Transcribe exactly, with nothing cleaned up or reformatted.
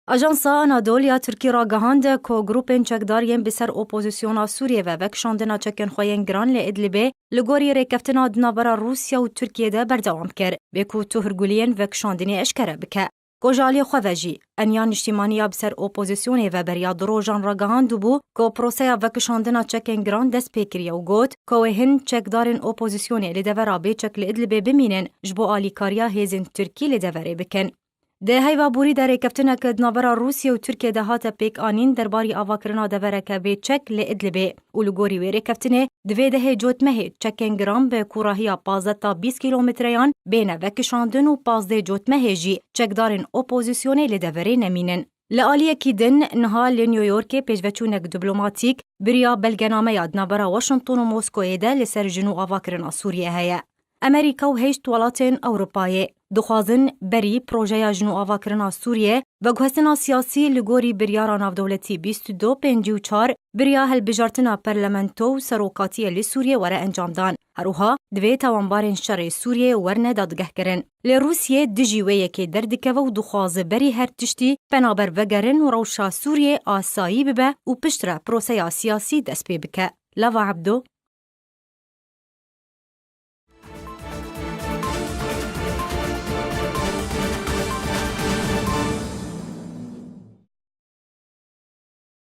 Ajansa Anadolu ya Tirkî ragihand ku grûpên çekdar yên bi ser opozisyona Sûriyê ve vekişandina çekên xwe yên giran li Idlibê li gorî rêkeftina di navbera Rûsya û Tirkiyê de berdewam kir, bê ku tu hûrguliyên vekişandinê eşkere bike. Ku ji aliyê xwe ve jî, Eniya Niştîmaniya bi ser opozisyonê ve beriya du rojan ragihandibû ku proseya vekişandina çekên giran dest pê kiriye û got ku wê hin çekdarên opozisyonê li devera bêçek li Idlibê bimînin, ji bo alîkariya hêzên Tirkî li deverê bikin. Di heyva borî de rêkeftinek di navbera Rûsya û Tirkiyê de hate pêkanîn derbarî avakirina devereke bêçek li Idlibê û li gorî wê rêkeftinê, di vê dehê cotmehê çekên giran bi kûrahiya pazdeh ta bîst kîlometreyan bêne vekişandin û pazdeh cotmehê jî çekdarên opozisyonê li deverê nemînin. Li aliyekî din, niha li New Yorkê pêşveçûnek diplomatîk biriya belgenameya di navbera Washington û Moskoyê de li ser jin û avakirina Sûriyê heye. Amerîka û heşt welatên Ewropayê dixwazin berî projeya jin û avakirina Sûriyê, veguhestina siyasî li gorî biryara navdewletî bîst û du pêncî û çar, biriya hilbijartina parlamento û serokatiyê li Sûriyê were encamdan. Her wiha divê tawanbarên şerê Sûriyê werne dadgehkirin. Lê Rûsiyê dijî wê yekê derdikeve û dixwaze berî her tiştî penaber vegerin û rewşa Sûriyê asayî bibe û piştre proseya siyasî dest pê bike. Lava Ebdo,